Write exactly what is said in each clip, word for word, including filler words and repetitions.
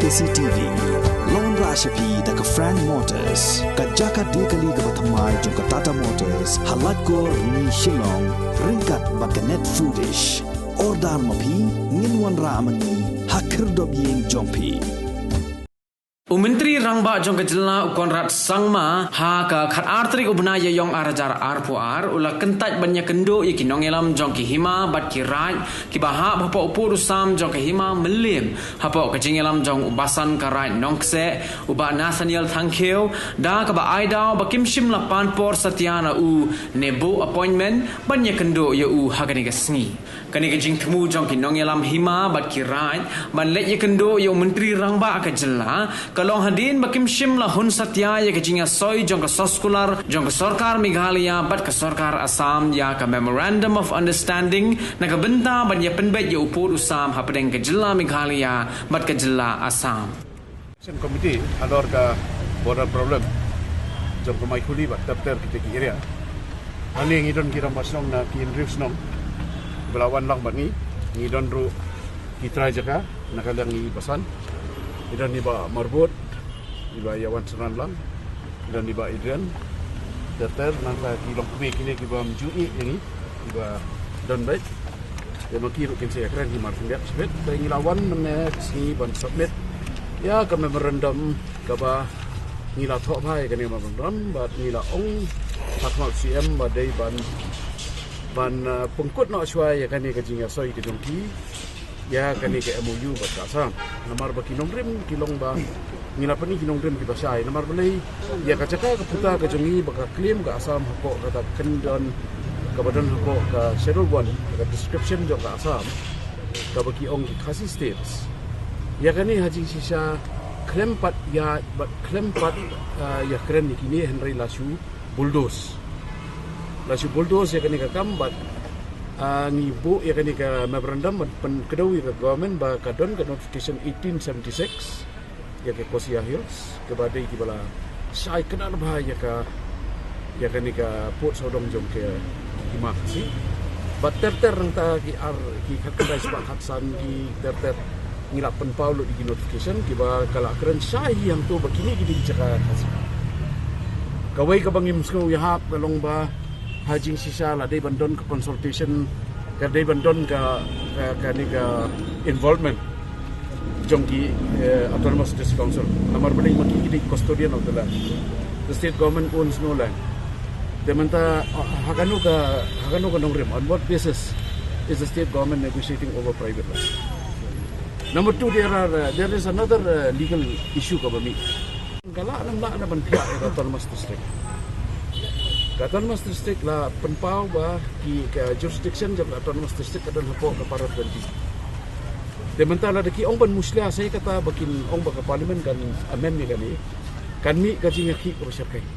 C T V. Long ra sha phi da ka Frank Motors, ka jaka de kali kaba thymmai jong ka Tata Motors, ha Laitkor, Ni Shillong, ryngkat bad ka Net Foodish. Order ma phi, ngin wanrah ma ngi ha khyrdop ïing jong phi. U Myntri Rangbah jong ka jylla u Conrad Sangma ha ka khatar tarik u bnai Ïaïong ar hajar arphew ar u la kyntait ban ïakynduh ïa ki nongïalam jong ki hima bad ki raid kiba hap hapoh u pud u sam jong ka hima mylliem hapoh ka jingïalam jong u basan ka raid Nongkseh u Bah Nathaniel Thangkhiew da kaba ai daw ba kim shym la pan por satia na u ne buh appointment ban ïakynduh ïa u ha kane ka sngi. Kane ka jingthmu jong ki nongïalam hima bad ki raid ban leit ïakynduh ïa u Myntri Rangbah ka jylla ka long hadien ba kim shym la hun satia ïa ka jingïasoi jong ka soskular jong ka sorkar Meghalaya bad ka sorkar Assam ïa ka Memorandum of Understanding na ka bynta ban ïapynbeit ïa u pud u sam hapdeng ka jylla Meghalaya bad ka jylla Assam. Action Committee halor ka border problem jong ka Maikhuli bad ter ter kita ki area. Hangne ngi don ki rangbah shnong na ki hynriew shnong ba la wan lang bad ngi. Ngi don ruh ki trai jaka na ka liang i basan. Ngi don i Bah Marbud, i Bah Ïawan Syrnanlang, don i Bah Adrian, ter ter, nangta ki longkmie kine kiba ym ju ïeh ïa ngi, kiba don beit. Te ma ki ruh kin sa ïakren hi mar khyndiat shibit. Te ngi la wan mynne ka sngi ban submit ïa ka memorandum kaba ngi la thoh bha ïa kane memorandum bad ngi la ong ha khmat C M ba dei ban, ban, uh, pynkut noh shuwa ïa kane ka jingïasoi ka jong ki ïa kane ka M O U bad ka Assam. Namar ba ki nongrim ki long ba ngi la pyni ki nongrim kiba shai. Namar balei ïa ka jaka ka puta ka jong ngi ba ka claim ka Assam hapoh kata ka kyndon kaba don hapoh ka Schedule One, ka description jong ka Assam kaba ki ong ki Khasi States. Ïa kane ha jingshisha khlem pat ïa, bad khlem pat, ah, ïakren ïa kine hynrei la shu bulldoze. La shu bulldoze ïa kane ka kam bad, ah, ngi buh ïa kane ka memorandum ban pynkdew ïa ka government ba ka don ka notification eighteen seventy-six ïa ka Kosia Hills kaba dei kiba la shai kynnoh bha ïa ka, ïa kane ka pud sawdong jong ka hima Khasi. Bad ter ter nangta ki ar, ki khatkhyndai spah khatsan, ki ter ter ngi la pynpaw lut ïa ki notification kiba ka la kren shai hi hangto ba kine ki dei ki jaka Khasi. Kawei kaba ngim sngew ïahap ka long ba ha jingshisha la dei ban don ka consultation, ka dei ban don ka, ka, kane ka involvement jong ki, eh, Autonomous District Council. Namar balei ma ki ki dei custodian of the land. The state government owns no land. Te mynta, uh, ha kano ka, ha kano ka nongrim, on what basis is the state government negotiating over private land? Number two, there are, uh, there is another, uh, legal issue kaba mih. Ka lah ne em lah ne ban phiah ïa ka Autonomous District. Ka Autonomous District la pynpaw ba ki, ka jurisdiction jong ka Autonomous District ka don hapoh ka para twenty. Te mynta lada ki ong ban mushlia, sa ïa kata ba kin ong ba ka Parliament kan amend ïa kane, kan mih ka jingïakhih kaba shyrkhei.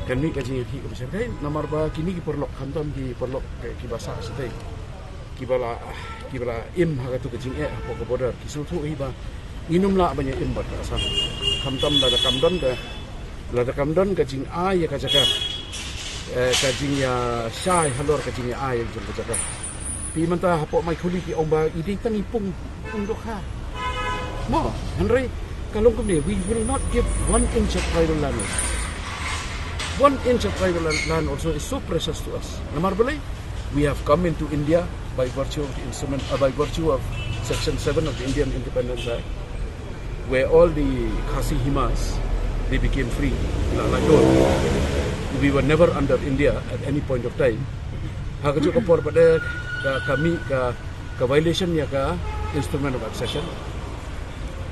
Kan mih ka jingïakhih kaba shyrkhei namar ba kine ki paralok, khamtam ki paralok ki, kiba sah shatei, kiba la, kiba la im ha katu ka jingeh hapoh ka border, ki sngewthuh hi ba ngin ym lah ban ïa im bad ka Assam. Khamtam lada kam don ka, lada kam don ka jingai ïa ka jaka, eh, ka jingïashai halor ka jingïaai jong ka jaka. Phi mynta hapoh Maikhuli ki ong ba i dei tang i pung, pung dohkha. Mo, hynrei ka long kumne, we will not give one inch of tribal land also. One inch of tribal land, land also is so precious to us. Namar balei, we have come into India by virtue of the instrument, uh, by virtue of Section seven of the Indian Independence Act, where all the Khasi Himas, they became free. La, la, we were never under India at any point of time. Ha kajuh ka por pat de ka, ka mih ka, ka violation ïa ka Instrument of Accession.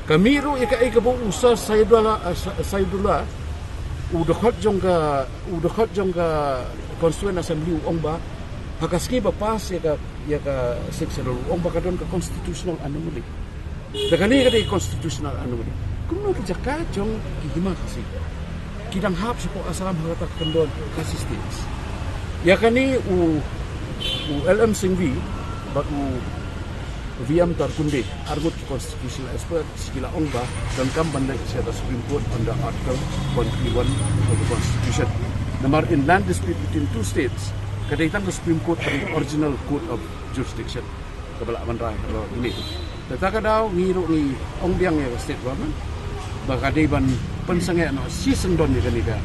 Ka mih ruh ïa kaei kaba u Sir Saidullah, uh, Sa-, Saidullah, u dkhot jong ka, u dkhot jong ka Constituent Assembly u ong ba ha ka sngi ba pass ïa ka, ïa ka Sixth Schedule u ong ba ka don ka constitutional anomaly. Te kane ka dei constitutional anomaly. Kumno ki jaka jong ki Hima Khasi ki dang hap shapoh Assam ha kata ka kyndon Khasi States. Ïa kane u, u L M Singhvi bad u V M Tarkunde, arngut ki constitutional experts, ki la ong ba donkam ban leit sha ka Supreme Court under Article one three one of the Constitution. Namar in land dispute between two states, ka dei tang ka Supreme Court ka dei original court of jurisdiction kaba lah ban rai halor kine. Kata ka daw ngi ruh ngi ong biang ïa ka state government ba ka dei ban pynsangeh noh shisyndon ïa kane ka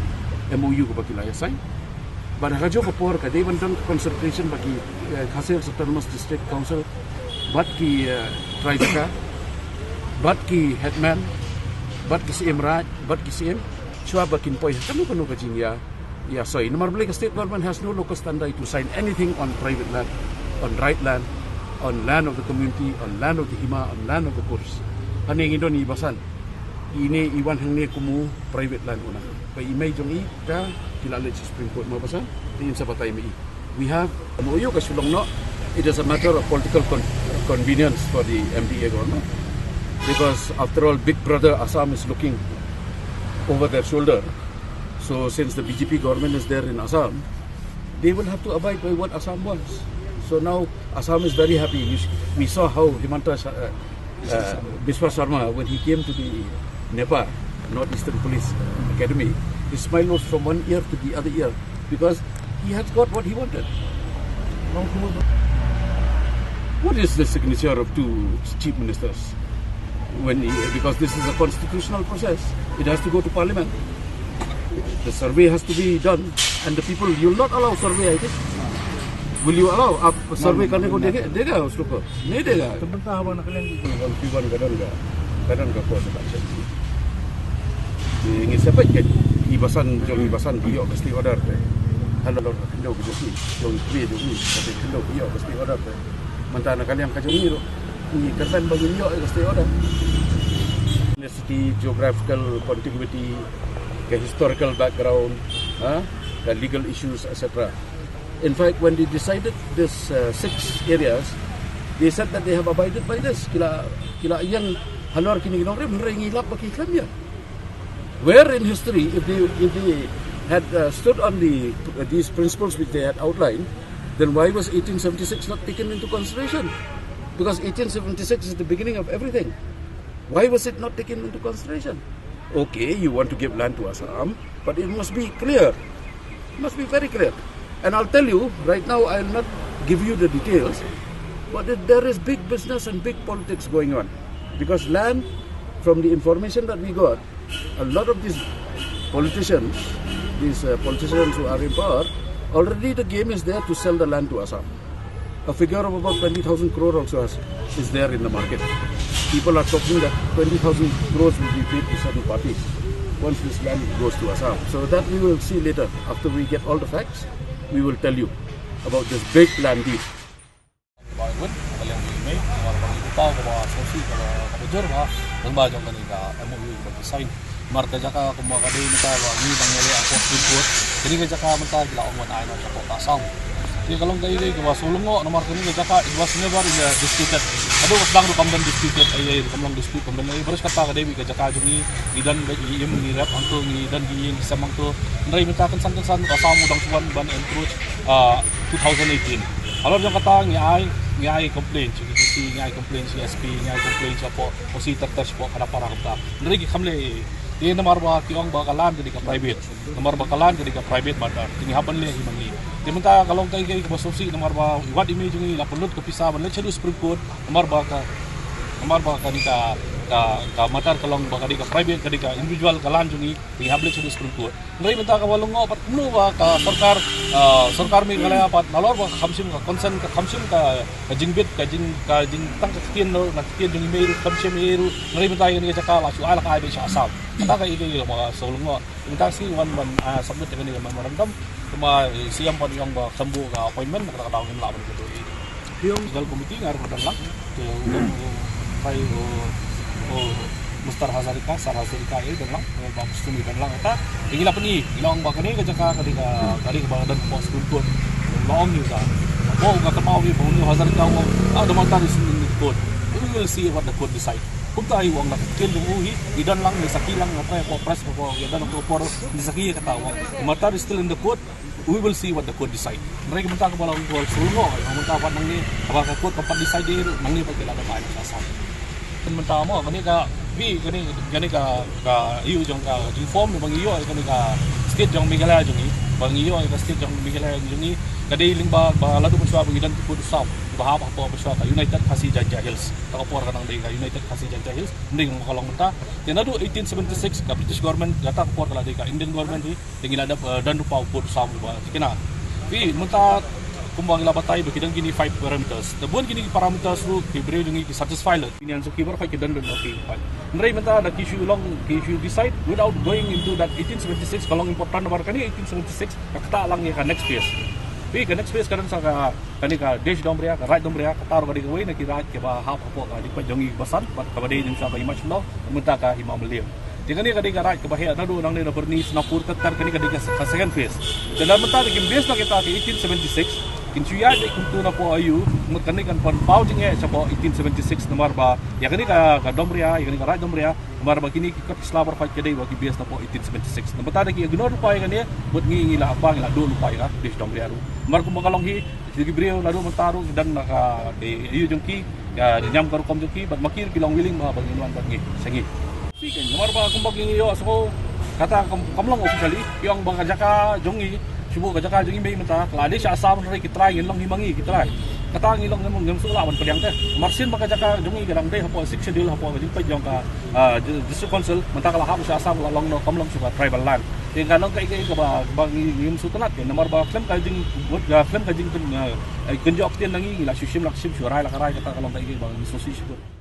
M O U kaba ki la ïa sign. Bad ha kajuh ka por ka dei ban don ka consultation bad ki, eh, Khasi Hills Autonomous District Council, bad ki, eh, trai jaka, bad ki headman, bad ki Syiem Raij, bad ki Syiem, shuwa ba kin poi ha kano kano ka jingïa ïa soi. Namar balei ka state government has no locus standi to sign anything on private land, on right land, on land of the community, on land of the Hima, on land of the Kurs. Hangne ngi don i basan. Ine i wan hangne kum u private land owner. Ba i mei jong i ka ki la leit sha Supreme Court, mo basan. Te in sa batai ma i. We have M O U ka shu long noh. It is a matter of political con- convenience for the M D A government. Because after all, Big Brother Assam is looking over their shoulder. So since the B J P government is there in Assam, they will have to abide by what Assam wants. So now Assam is very happy. You sh- we saw how Himanta Sha- uh, uh, Biswa Sarma, when he came to the NEPA, North Eastern Police Academy, his smile was from one ear to the other ear because he has got what he wanted. What is the signature of two chief ministers? When he, because this is a constitutional process, it has to go to parliament. The survey has to be done, and the people, you will not allow survey, I think. Will you allow a survey? Kan ko dega, dega usko ko. Nahi dega. Tebenta haba na kalian ki. Wan pi wan ka don ka, ka don ka ko sa ka. Ngi sepet ka i basan jong i basan ki ïoh ka stay order te. Halor ka khyndew ka jong i, jong i kmie jong i, ka khyndew ki ïoh ka stay order te. Mynta na ka liang ka jong i ruh, ngi kyrmen ba ngin ïoh ka stay order. Ethnicity, geographical contiguity, ka historical background, ha, ka legal issues, et cetera. In fact, when they decided this, uh, six areas, they said that they have abided by this. Ki la, ki la ïeng halor kine ki nongrim, hynrei ngi lap ba ki khlem ïeng. Where in history, if they, if they had, uh, stood on the, uh, these principles which they had outlined, then why was eighteen seventy-six not taken into consideration? Because eighteen seventy-six is the beginning of everything. Why was it not taken into consideration? Okay, you want to give land to Assam, but it must be clear. It must be very clear. And I'll tell you, right now I'll not give you the details, but it, there is big business and big politics going on. Because land, from the information that we got, a lot of these politicians, these, uh, politicians who are in power, already the game is there to sell the land to Assam. A figure of about twenty thousand crore also has, is there in the market. People are talking that twenty thousand crores will be paid to certain parties once this land goes to Assam. So that we will see later. After we get all the facts, we will tell you about this big land deal. Ba wit, ba liang ba i mei, ba ba i pau, ba ba sngewsih, ba ba jur, ba, ba jong kane ka M O U ba ki sign. Namar ka jaka kumba ka dei mynta ba ngi dang ïaleh hapoh Supreme Court. Kane ka jaka mynta ki la ong ban ai noh sha Court Assam. Te ka long kaei kaei kaba sngewlyngngoh namar kane ka jaka it was never in a disputed. Haduh ba sdang ruh kam don disputed, ei ei kam long dispute, kam don ei. Baris kata ka dei beit ka jaka jong ngi, ngi don beit, ngi im, ngi rep hangto, ngi don, ngi ïeng, ngi sem hangto. Hynrei mynta kynsan kynsan Assam u dang shu wan ban encroach, ah, two thousand eighteen. Halor jong kata ngi ai, ngi ai complaint sha D C, ngi ai complaint sha S P, ngi ai complaint shapoh O C ter ter shapoh Khanapara kumta. Hynrei ki khlem leh ei ei. Te namar ba ki ong ba ka land ka dei ka private. Namar ba ka land ka dei ka private matter. Te ngi hap ban leh hi ma ngi. Te mynta ka long kaei kaei kaba sngewsih namar ba i wad i mei jong ngi la pynlut ka pisa ban leit shaduh Supreme Court. Namar ba ka, namar ba kane ka, ka, ka matter ka long ba ka dei ka private, ka dei ka individual ka land jong ngi. Te ngi hap leit shaduh Supreme Court. Hynrei mynta kaba lyngngoh pat kumno ba ka sorkar, ah, sorkar Meghalaya pat nalor ba ka kham shim ka consent, ka kham shim ka, ka jingbit, ka jing, ka jing tang ka ktien, na ktien jong i mei ruh kham shim ei ruh. Hynrei mynta ïa kane ka jaka la shu ai, la ka ai beit sha Assam. Kata kaei kaei kaba sngewlyngngoh. Mynta shi wan ban, ah, submit ïa kane ka memorandum. Kumba, eh, C M pat i ong ba kham buh ka appointment, kata ka daw ngim lah ban kynduh. Legal committee nga ruh don lang. Te u, u, pai u, u Mister Hazarika, Sir Hazarika, eh, don lang. Eh, ba Mister Ni don lang. Kata, te ngi la pyni, ngi la ong ba kane ka jaka ka dei ka, ka dei kaba don hapoh Supreme Court. La ong ïa ka. Hapoh ka kynmaw ïa ba u Hazarika u ong, ah, the matter is in the court. We will see what the court decide. Kumta i ong la ka ktien jong u hi, i don lang, i sakhi lang, nga trai hapoh press, hapoh, i don hapoh por, i sakhi ïa kata u ong. The matter is still in the court. We will see what the court decide. Hynrei ka mynta kaba long kaba sngewlyngngoh, ka mynta pat nangne, haba ka court kam pat decide ruh, nangne pat ki la dep ai noh sha Assam. Kan mynta mo, kane ka, phi, kane, kane ka, ka ïoh jong ka jingform ba ngi ïoh, kane ka state jong Meghalaya jong ngi, ba ngi ïoh ka state jong Meghalaya jong ngi, Ka dei lyngba ba la dep mynshwa ba ngi don ki pud u sam ba hap hapoh mynshwa ka United Khasi Jaintia Hills. Kata ka por ka dang dei ka United Khasi Jaintia Hills, ym dei kumba ka long mynta. Te naduh eighteen seventy-six ka British government, kata ka por ka la dei ka Indian government hi, te ngi la dep, eh, don ruh u pud u sam uba thikna. Phi, mynta kumba ngi la batai ba ki don kine five parameters. Te bun kine ki parameters ruh ki briew jong ngi ki satisfy lut. Union Suki baroh ki don don ki five. Hynrei mynta da ki shu long, ki shu decide without going into that eighteen seventy-six, ka long important namar kane eighteen seventy-six ka ktah lang ïa ka next phase. Phi, ka next phase ka don sa ka, kane ka Desh Dombria, ka Raid Dombria, kata ruh ka dei kawei na ki raid kiba hap hapoh ka jingpeit jong ngi ba san, bad kaba dei jong sa ba i Mach Law, mynta ka Hima Mylliem. Te kane ka dei ka raid kaba heh naduh nangne na Byrni, Sonapur, Tet Tet, kane ka dei ka, ka second phase. Te na mynta da kim base na kita ka eighteen seventy-six, kin shu ïaid beit kumtu napoh aiu, mut kane kan pynpaw jingeh shapoh eighteen seventy-six namar ba ïa kane ka, ka Dombria, ïa kane ka Raid Dombria, namar ba kine ki kot ki sla baroh ka dei ba ki base napoh eighteen seventy-six. Na mynta da ki ignore lypa ïa kane, mut ngi, ngi la, ba ngi la duh lypa ïa ka Desh Dombria ruh. Namar kumba ka long hi, ki briew naduh mynta ruh ki don na ka, eh, aiu jong ki, ka niam ka rukom jong ki, bad ma ki ruh ki long willing ba, ba ngin wan bad ngi, sha ngi. Phi, kan, namar ba kumba ngi ïoh sngew, kata kam, kam long officially, ki ong ba ka jaka jong ngi, shu buh ka jaka jong ngi mei mynta, ka la dei sha Assam, hynrei ki trai ngin long hi ma ngi, ki trai. Kata ngi long ngim, ngim sngewlah ban pdiang te. Namar sien ba ka jaka jong ngi ka dang dei hapoh Sixth Schedule, hapoh ka jingpeit jong ka, ah, Di-, District Council, mynta ka la hap sha Assam, la long noh, kam long shuh ka tribal land. Te ka long kaei kaei kaba, ba ngi, ngim sngewtynnat te, namar ba khlem ka jing, khlem ka jing, ah, kynjoh ktien na ngi, ngi la shu shim la ka shim, shu rai la ka rai, kata ka long kaei kaei ba ngi sngewsih shibun.